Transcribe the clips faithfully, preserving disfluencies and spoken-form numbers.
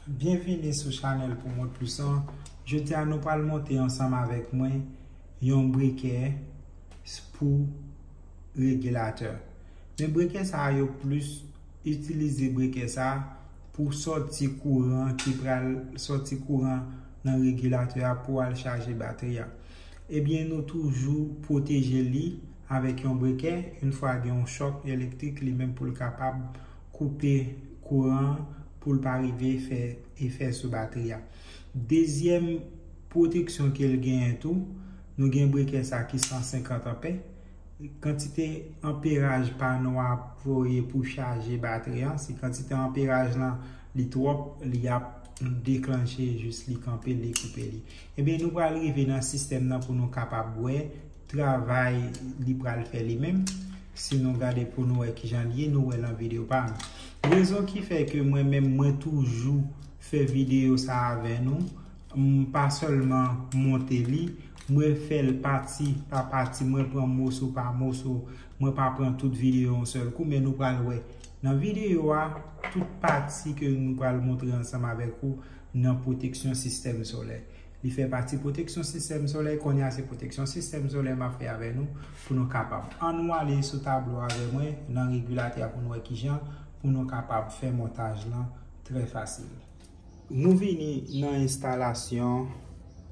Byenvini sou chanèl pou Mont Pwisan. Jodi a nou pral monte ansanm avèk mwen yon brekè pou regilatè. Men brekè sa a yo plis itilize brekè sa a pou sòti kouran ki pral sòti kouran nan regilatè a pou al chaje batri a. Ebyen nou toujou pwoteje li avèk yon brekè, yon fwa gen yon chòk elektrik li menm pou l kapab koupe kouran pou l pa rive fè efè sou batri a. Dezyèm pwoteksyon ke l genyen tou, nou gen brekè sa ki san senkant anpè. Kantite anperaj pano a voye pou chaje batri an, si kantite anperaj lan li twòp, li ap deklanche jis li kanpe, li koupe li. Ebyen nou pral rive nan sistèm nan pou nou kapab wè travay li pral fè li menm. Si nou gade pou nou wè kijan li ye, nou wè nan videyo pa m. Rezon ki fè ke mwen menm mwen toujou fè videyo sa avè nou, m pa sèlman monte li, mwen fè l pati pa pati, mwen pran moso pa moso, mwen pa pran tout videyo yon sèl kou, men nou pral wè nan videyo a tout pati ke nou pral montre ansanm avèk ou nan pwoteksyon sistèm solè. Li fè pati pwoteksyon sistèm solè, kounye a se pwoteksyon sistèm solè m ap fè avè nou pou nou kapab. Ann nou ale sou tablo avè mwen nan regilatè a pou nou wè kijan pou nou kapab fè montaj lan trè fasil. Nou vini nan enstalasyon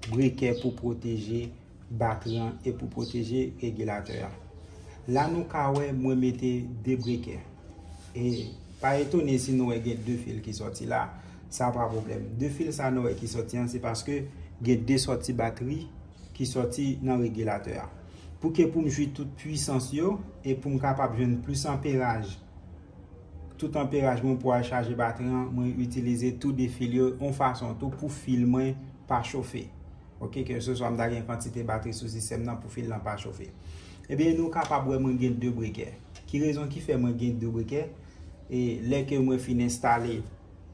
brekè pou pwoteje batri an e pou pwoteje regilatè a. La nou ka wè mwen mete de brekè. E pa etone si nou wè gen de fil ki sòti la, sa pa pwoblèm. De fil sa nou wè ki sòti an, se paske gen de sòti batri ki sòti nan regilatè a. Pou ke pou m jwi tout pwisans yo e pou m kapab jwenn plis anperaj, tout anperaj mwen pou al chaje batri an, mwen itilize tou de fil yo yon fason tou pou fil mwen pa chofe. Oke, ke se swa m ta gen kantite batri sou sistèm nan pou fil lan pa chofe. Ebyen, nou kapab wè mwen gen de brekè. Ki rezon ki fè mwen gen de brekè? E lè ke mwen fin enstale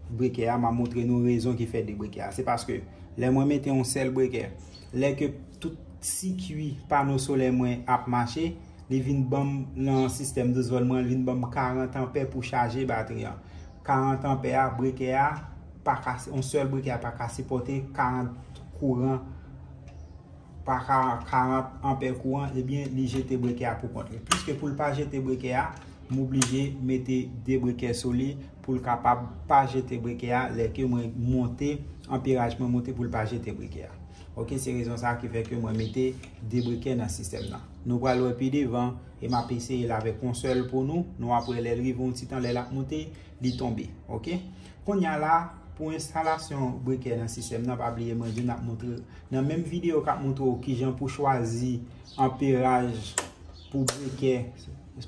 brekè a, m a montre nou rezon ki fè de brekè a. Se paske lè mwen mete yon sèl brekè, lè ke tout sikui pano solè mwen ap mache, li vin ban m nan sistèm douzvòl mwen, li vin ban m karant anpè pou chaje batri an. Karant anpè a, brekè a, pa ka, yon sèl brekè a pa ka sipòte karant kouran, pa ka karant anpè kouran, ebyen, li jete brekè a pou kont li. Pliske pou l pa jete brekè a, m oblije mete de brekè sou li pou l kapab pa jete brekè a lè ke mwen monte, anperaj mwen monte pou l pa jete brekè a. Oke, se rezon sa ki fè ke mwen mete de brekè nan sistèm nan. Nou pral wè pi devan, e m ap eseye l avèk yon sèl pou nou. Nou ap wè lè l rive yon ti tan, lè l ap monte, li tonbe. Oke? Kounye a la, pou enstalasyon brekè nan sistèm nan, pa bliye mwen di n ap montre nan menm videyo k ap montre w kijan pou chwazi anperaj pou brekè,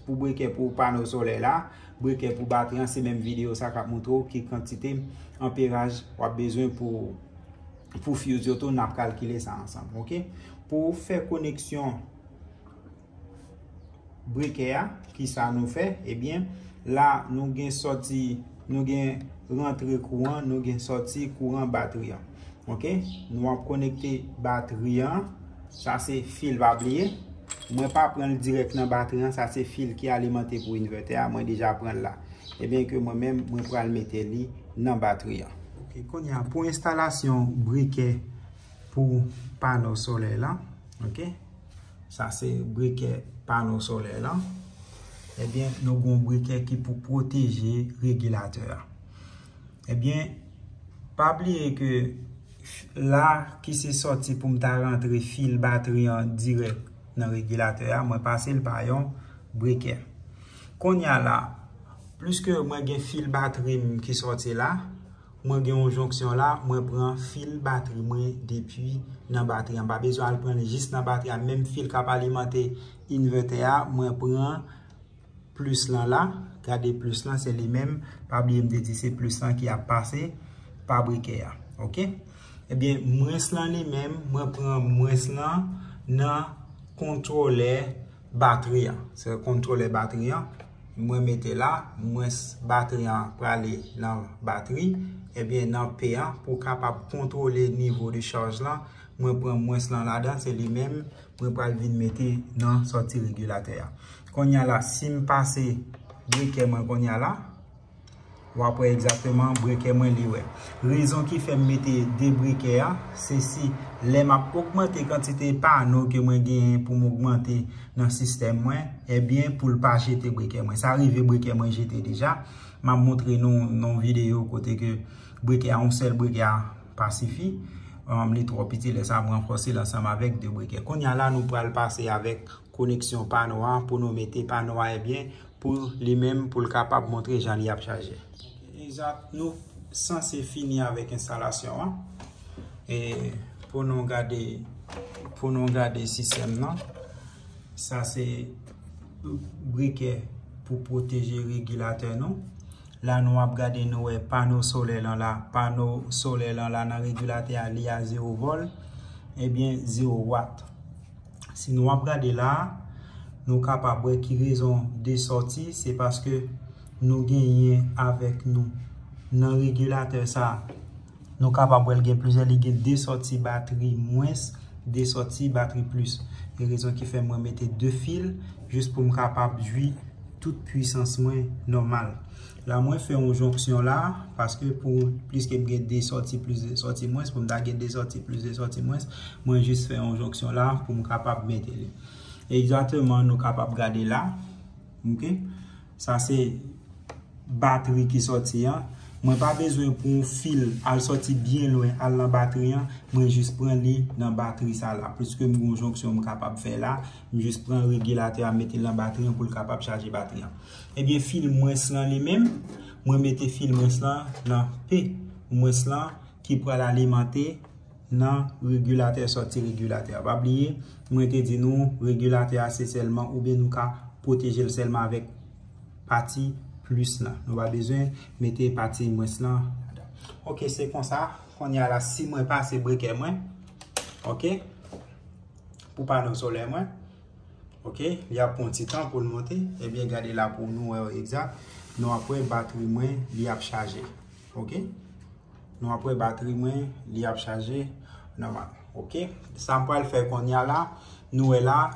pou brekè pou pano solè la, brekè pou batri an, se menm videyo sa k ap montre w ki kantite anperaj w ap bezwen pou, pou fuse yo tou, n ap kalkile sa ansanm, oke? Pou fè koneksyon brekè a, kisa nou fè? Ebyen, la nou gen sòti, nou gen rantre kouran, nou gen sòti kouran batri an. Oke? Nou ap konekte batri an. Sa se fil, pa bliye. Mwen pa pran l dirèk nan batri an, sa se fil ki alimante pou envètè a, mwen deja pran l la. Ebyen ke mwen menm, mwen pral mete li nan batri an. Oke, kounye a, pou enstalasyon brekè pou pano solè lan, oke? Sa se brekè pano solè lan. Ebyen, nou gen yon brekè ki pou pwoteje regilatè a. Ebyen, pa bliye ke f-, la ki se sòti pou m ta rantre fil batri an dirèk nan regilatè a, mwen pase l pa yon brekè. Kounye a la, pliske mwen gen fil batri m ki sòti la, mwen gen yon jonksyon la, mwen pran fil batri mwen depi nan batri an. M pa bezwen al pran li jis nan batri an. Menm fil k ap alimante envètè a, mwen pran plis lan la. Gade plis lan, se li menm. Pa bliye m te di se plis lan ki ap pase pa brekè a. Oke? Ebyen, mwens lan li menm, mwen pran mwens lan nan kontwolè batri an. Se kontwolè batri an. Mwen mete la, mwens batri an prale nan batri. Ebyen, nan P an, pou kapab kontwole nivo de chaj lan, mwen pran mwens lan ladan, se li menm, mwen pral vin mete nan sòti regilatè a. Kounye a la, si m pase brekè mwen kounye a la, W ap wè egzakteman brekè mwen li wè. Rezon ki fè m mete de brekè a, se si lè m ap ogmante kantite pano ke mwen genyen pou m ogmante nan sistèm mwen, ebyen, pou l pa jete brekè mwen. Sa rive brekè mwen jete deja. M ap montre nou nan yon videyo kote ke brekè a, yon sèl brekè a pa sifi. Um, li twò piti, lè sa a m ranfòse l ansanm avèk de brekè. Kounye a la, nou pral pase avèk koneksyon pano a pou nou mete pano a, ebyen, pou li menm, pou l kapab montre jan li ap chaje. Egzat, nou sanse fini avèk enstalasyon an. E pou nou gade, pou nou gade sistèm nan, sa se brekè pou pwoteje regilatè nou. La nou ap gade, nou wè pano solè lan la. Pano solè lan la nan regilatè a, li a zewo vòl, ebyen zewo wat. Si nou ap gade la, nou kapab wè ki rezon de sòti, se paske nou genyen avèk nou nan regilatè sa. Nou kapab wè l gen plizyè, li gen de sòti batri mwens, de sòti batri plis. E rezon ki fè mwen mete de fil, jis pou m kapab jwi tout pwisans mwen nòmal. La, mwen fè yon jonksyon la, paske pou, pliske m gen de sòti plis de sòti mwens, pou m ta gen de sòti plis de sòti mwens, mwen jis fè yon jonksyon la pou m kapab mete li. Egzakteman, nou kapab gade la. Ok? Sa se batri ki sòti an. Mwen pa bezwen pou yon fil al sòti byen lwen, al nan batri an. Mwen jis pran li nan batri sa la. Pliske m gen yon jonksyon m kapab fè la, m jis pran regilatè a, mete l nan batri an pou l kapab chaje batri an. Ebyen, fil mwens lan li menm, mwen mete fil mwens lan nan P mwens lan ki pral alimante nan regilatè sòti regilatè a. Pa bliye, mwen te di nou, regilatè a se sèlman, oubyen nou ka pwoteje l sèlman avèk pati plis lan. Nou pa bezwen mete pati mwens lan ladan. Ok, se konsa. Kounye a la, si mwen pase brekè mwen, ok, pou pano solè mwen, ok, li ap pran ti tan pou l monte. Ebyen, gade la pou nou wè egzak. Nou ap wè batri mwen, li ap chaje. Ok? Nou ap wè batri mwen, li ap chaje nòmal. Ok? Sa m pral fè kounye a la, nou wè la,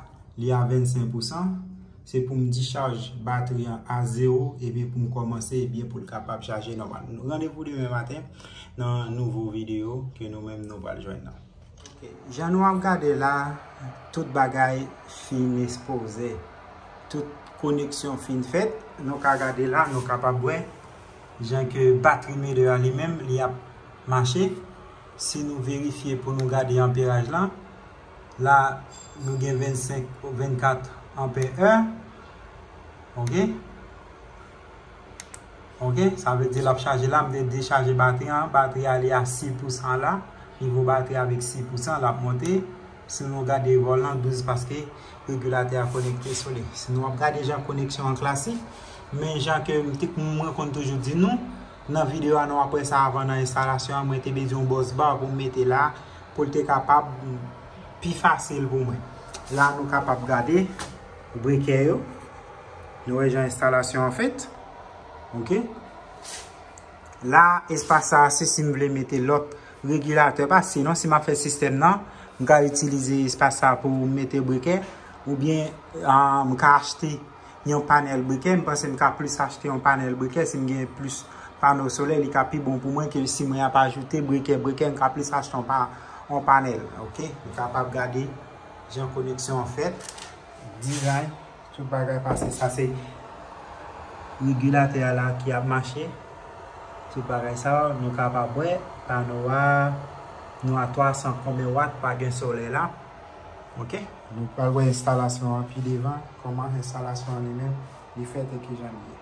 li a vennsenk pousan. Se pou m dichaj batri an a zewo, ebyen pou m kòmanse, ebyen pou l kapab chaje nòmal. Randevou demen maten nan nouvo videyo ke nou menm nou pral jwenn nan. Ok, jan nou ap gade la, tout bagay fin ekspoze. Tout koneksyon fin fèt. Nou ka gade la, nou kapab wè jan ke batri meter a li menm, li ap mache. Si nou verifye pou nou gade anperaj lan, la, nou gen vennsenk, vennkat anpè è. Ok? Ok, sa vle di l ap chaje la, m te dechaje batri an, batri a li a sis pousan la, nivo batri avèk sis pousan, l ap monte. Si nou gade vòl lan, douz, paske regilatè a konekte sou li. Si nou ap gade jan koneksyon an klasik, men jan ke m te, mwen konn toujou di nou, nan videyo a nou ap wè sa avan nan enstalasyon an, mwen te bezwen yon bus bar pou m mete la, pou l te kapab pi fasil pou mwen. La nou kapab gade brekè yo. Nou wè jan enstalasyon an fèt. Ok. La, espas sa a, se si m vle mete lòt regilatè pa. Sinon, si m ap fè sistèm nan, m ka itilize espas sa a pou m mete brekè. Oubyen, ah, m ka achte yon panèl brekè. M panse m ka plis achte yon panèl brekè si m gen plis pano solè. Li ka pi bon pou mwen ke si mwen ap ajoute brekè, brekè, m ka plis achte yon pa-, yon panèl. Ok. M kapab gade jan koneksyon an fèt. Dizay, tout bagay pase. Sa se regilatè a la ki ap mache. Tout bagay sa, nou kapab wè, pano a, nou a twa san konbyen wat, pa gen solèy la. Ok? Nou pral wè enstalasyon an pi devan, kòman enstalasyon an li menm, li fèt e kijan li ye.